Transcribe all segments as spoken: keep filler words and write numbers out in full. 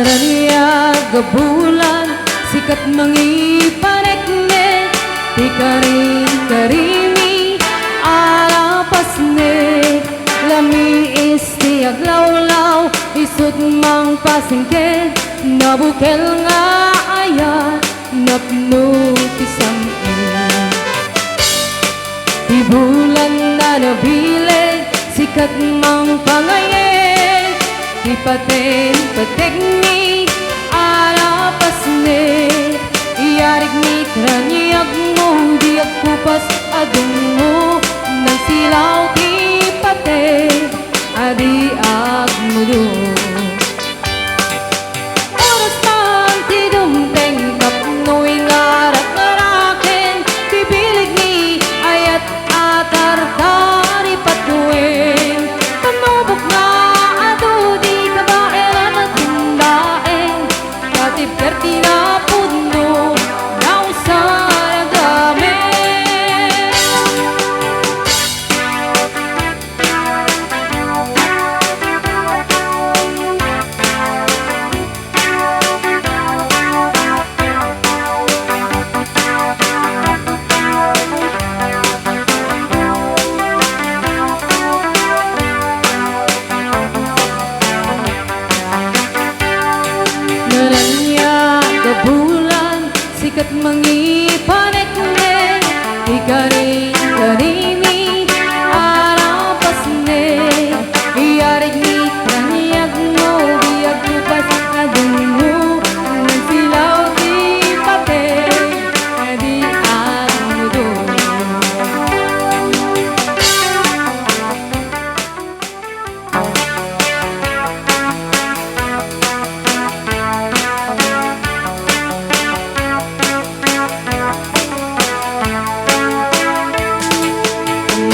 Naniag a bulan, sikat mangipaneknek, ti karin-karini a napasnek. Lamiis ti aglawlaw, isut' mangpasingked, nabukel nga ayat, napno ti sam-en. Ti bulan a nabileg, sikat mangpangayeg, ti paten petegmi a napasnek. Iyarig ni kraniagmo, di agkupas a dungngo, nagsilaw ti pateg a di agmudo. Oras man ti dumteng tapno ingarak-araken ti bileg ni ayat a tartari patuen. Panubok nga adu, di kabaelan a tindaen, katibker ti napudno, nausar a gamek. Nalania ka bulan, sikat mangipaneknek, ikarin-karini a napasnek. Iyarig ni kraniagmo, di agkupas a dungngo, nagsilaw ti pateg a di agmudo.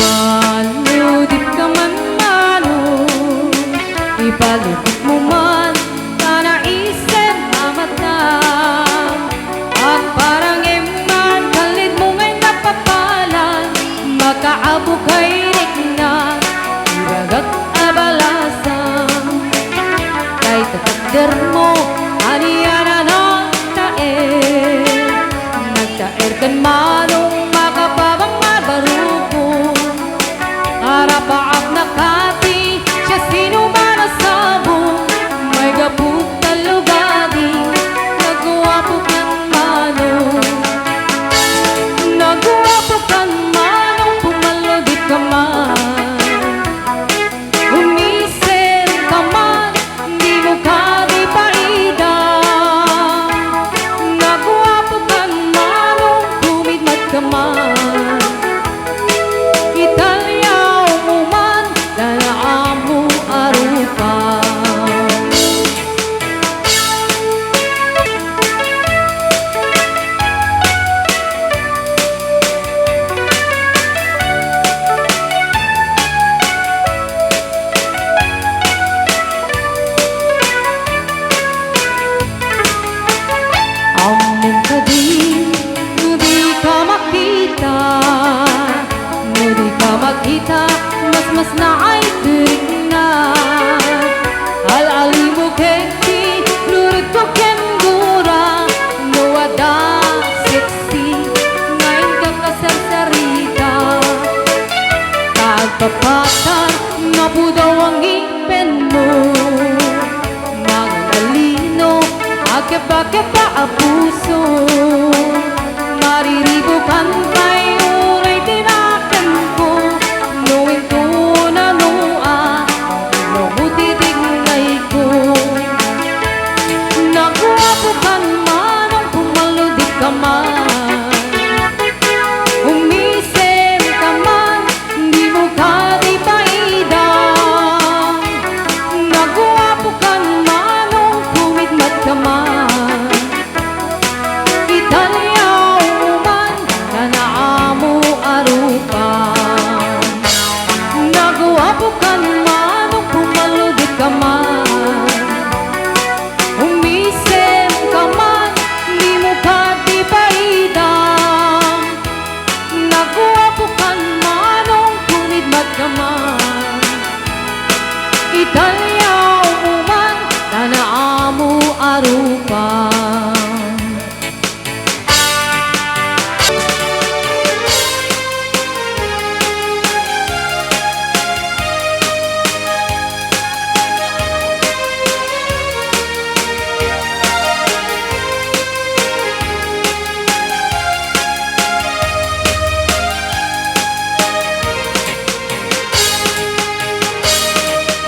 Manudipka man, Manong, ipalugitmo man ta naisem a mata. Agparangem man, kalidmo ngay napapalan, makaabukay rikna, ibagak a balasang. Tay takdermo, ania na nagtaer, nagtaer ken Manong makapabang mabarukon. Arapaap na kati, siasino man a sabong, maigapok talugadi, naguapo kan Manong. Naguapo kan Manong, pumalludipka man. Umisem ka man, dimo kadi paida. Naguapo kan Manong, kumidmatka man. Italiawmo man dayta a rupa. Ammom kadi no dika makita, no dika makita, masmasnaay ti rikna. Al-alimmo ket ti lurotko ken gura, no adda sexy nga inka kasarsarita. Ta agpapatar, napudaw a ngipenmo. Mangalino, agkebakeba a puso. Mariribukan pay uray ti nakemko, no intono a, no mutitignayko. Naguapo kan Manong, pumalludipka man. Umisem ka man, dimo kadi paida. Naguapo kan Manong, kumidmatka man. Italiawmo man dayta a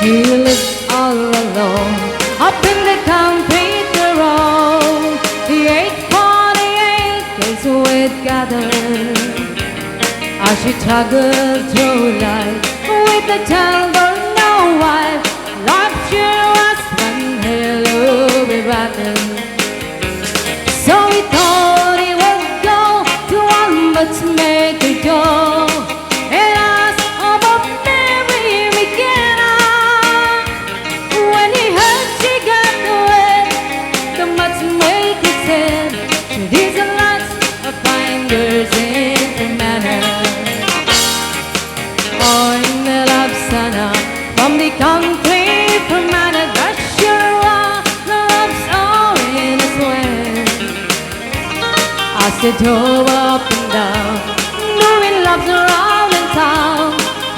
He lived all alone up in the country, the road. The eight forty-eight kids would gather as she struggled through life with a child or no wife. Life sure was one hell of a battle. So he thought he would go to one matchmaker door and ask about Mary McKenna. When he heard she got wed, the matchmaker said, "These are lots of fine girls in Fermanagh." Oh, in the love sana from the country, Fermanagh, Gashua, the love's all in his way. As they drove up and down, doing laps around in town,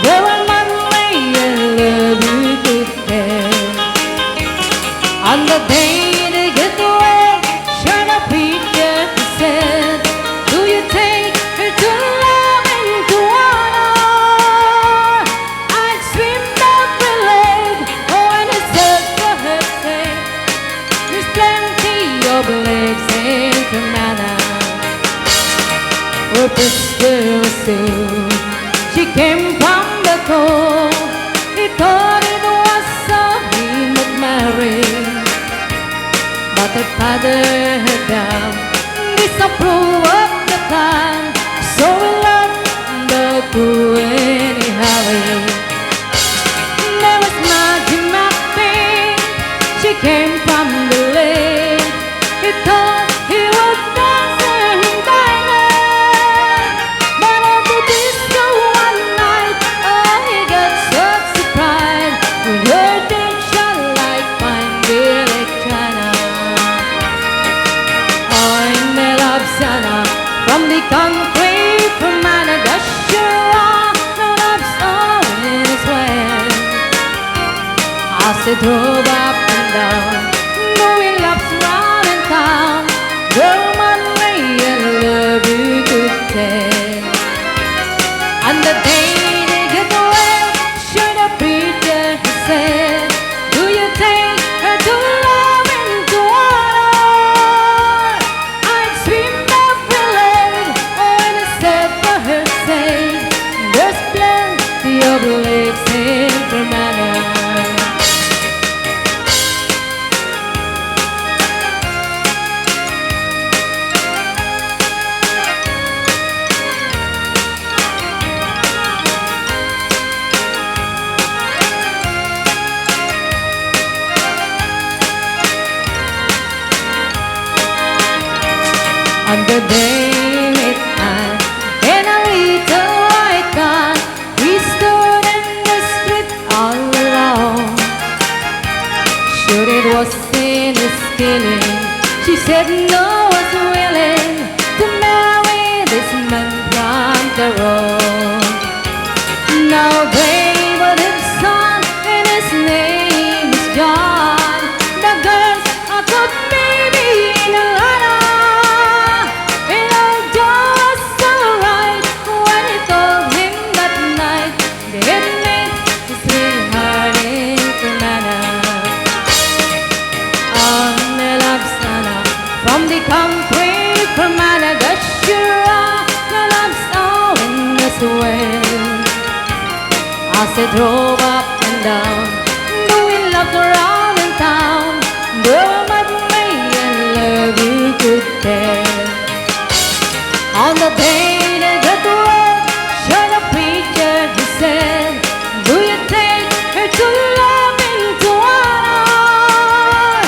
there were Manley and Lebuque. On the day they get away, sure the preacher he said, "Do you take her to love and to honor?" I'd swim every lake, oh, and it's just for her sake. There's plenty of lakes in Fermanagh. Her sister was soon, she came from the cold. He thought it was so he would marry. But her father had died, disapprove of the plan, so he left the two in a hurry. There was Maggie McPhee, she came from the lake. He thought he was dancing diner, but at the disco one night, oh, he got such a surprise. With her diction like fine Billy China. Oh, in the love sana from the country, Fermanagh, Gashua, the love's all in his way. As they drove up and down, doing laps round in town, the Manley and Lebuque. On the day they get away, sure the preacher he said, "Do you take her to love and to honor?" I'd swim every lake, oh, and I said for her sake, there's plenty of lakes in Fermanagh. On the day with Anne and a little white cat, we stood in the street all alone. Sure it was in his killing. She said no was willing to marry this man from the road. Now they were his son and his name is John. The girls are called Mimi and Lana. And all was alright when he told him that night. They had met his sweetheart in Fermanagh. On the love sana from the country, Fermanagh, Gashua, the love's all in this way. As they drove up and down, doing laps around in town, there were Maggie and Lebuque. On the day they got wed, sure the preacher he said, "Do you take her to love and to honor?"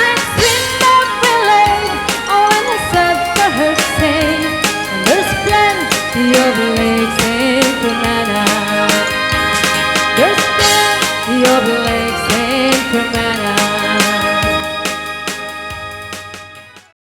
I'd swim every lake, oh, and I said for her sake, there's plenty of lakes in Fermanagh. There's plenty of